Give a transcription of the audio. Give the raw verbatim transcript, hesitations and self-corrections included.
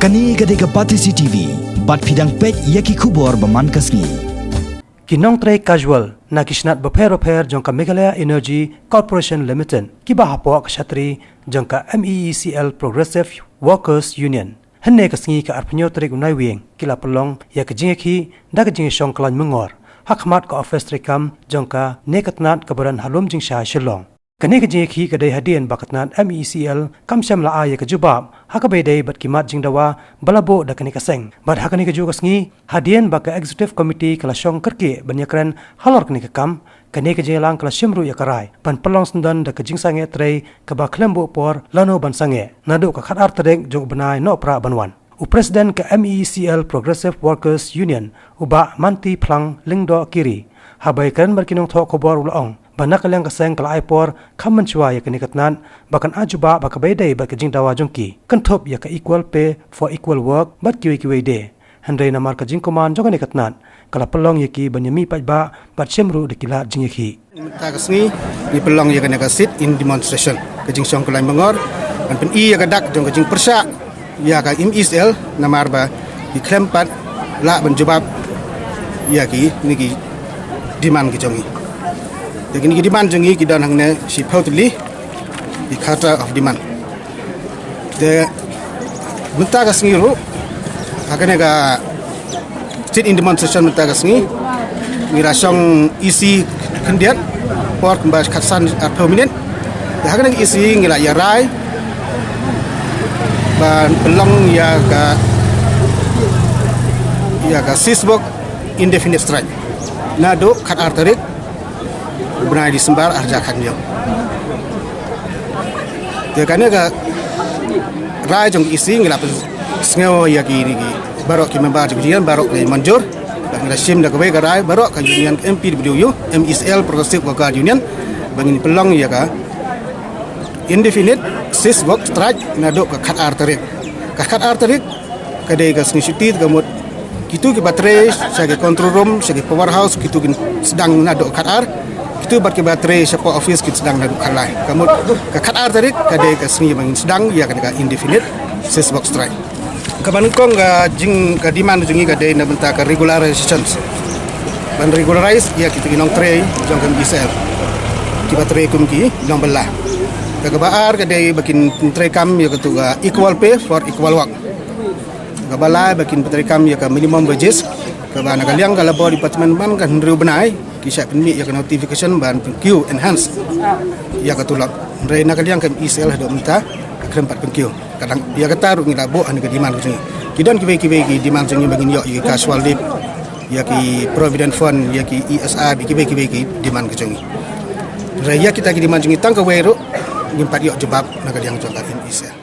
Kane ka dei ka Batesi T V, bad phi dang peit ïa ki khubor ba man ka sngi. Ki nongtrei casual na ki shnat bapher bapher jong ka Meghalaya Energy Corporation Limited, kiba hapoh ka shatri jong ka M E E C L Progressive Workers Union, hynne ka sngi ka arphew tarik u Naiwieng, ki la pynlong ïa ka jingïakhih da ka jingïashong khlaiñ myngor ha khmat ka office treikam jong kane ka tnat kaba don ha Lumjingshai, Shillong. Kane ka jingïakhih ka dei hadien ba ka tnat M E E C L kam shym la ai ïa ka jubab ha kaba ïadei bad ki mat jingdawa ba la buh da kane ka seng. Bad ha kane kajuh ka sngi, hadien ba ka Executive Committee ka la shong kyrkieh ban ïakren halor kane ka kam, kane ka jingïalang ka la shim ruh ïa ka rai ban pynlong syndon da ka jingsangeh trei kaba khlem buh por lano ban sangeh naduh ka khatar tarik jong u bnai Nohprah ban wan. U President ka M E E C L Progressive Workers Union, u Bah Mantiphlang Lyngdoh Kiri, haba ïakren bad ki nongthoh khubor u la ong ba na ka liang ka seng ka la ai por kham mynshuwa ïa kane ka tnat ba kan ai jubab ha kaba ïadei bad ka jingdawa jong ki kynthup ïa ka equal pay for equal work bad kiwei kiwei de. Hynrei namar ka jingkmen jong kane ka tnat, ka la pynlong ïa ki ban ïamih paidbah bad shim ruh da ki lad jingïakhih. Mynta ka sngi ngi pynlong ïa kane ka sit in demonstration, ka jingshong khlaiñ myngor, ban pyni ïa ka dak jong ka jingpyrshah ïa ka M E E C L, namar ba ki khlem pat lah ban jubab ïa kine ki demand ki jong ngi. Ïa kine ki demand jong ngi ki don hangne shiphew tylli ki kata of demand. Te mynta ka sngi ruh, ha kane ka sit in demonstration mynta ka sngi, ngi la shong E C khyndiat, por kumba khatsan arphew minit. Te ha kane ka E C ngi la ïarai ban pynlong ïa ka, ïa ka cease work indefinite strike naduh khatar tarik u bnai December arhajar khathynñiew. Te kane ka rai jong ka E C ngi la pynsngew ïa ki, ki baroh ki member jong ka union, baroh ki la mynjur. Bad ngi la shim da kawei ka rai baroh ka union M P W U, M E C L Progressive Worker Union, ba ngin pynlong ïa ka indefinite cease work strike naduh ka khatar tarik. Ka khatar tarik ka dei ka sngi shuti, te ka mut kitu kiba trei sha ki control room, sha ki power house, kitu kin sdang naduh khatar. Kitu bad kiba trei shapoh office kin sdang naduh khatlai. Ka mut ka khatar tarik ka dei ka sngi ba ngin sdang ïa ka, ka indefinite cease work strike. Kaba nyngkong ka jing, ka demand jong ngi ka dei na bynta ka regularization. Ban regularize ïa kitu ki nongtrei jong ka M E E C L kiba trei kum ki nongbylla. Kaba ar ka dei ba kin treikam ïa katu ka equal pay for equal work. Kaba lai ba kin treikam ïa ka minimum wages, kaba na ka liang ka Labour Department man ka hynriew bnai ki shah pynmih ïa ka notification ban pynkiew enhance ïa ka tulop. Hynrei na ka liang ka M E E C L haduh mynta ka khlem pat pynkiew. Ka dang ïa kata ruh ngi la buh ha kane ka demand ka jong ngi. Ki don kiwei kiwei ki demand jong ngi ba ngin ïoh ïa ki casual leave, ïa ki provident fund, ïa ki E S I, kiwei kiwei ki demand ka jong ngi. Hynrei ïa kita ki demand jong ngi tang kawei ruh ngim pat ïoh jubab na ka liang jong ka M E E C L.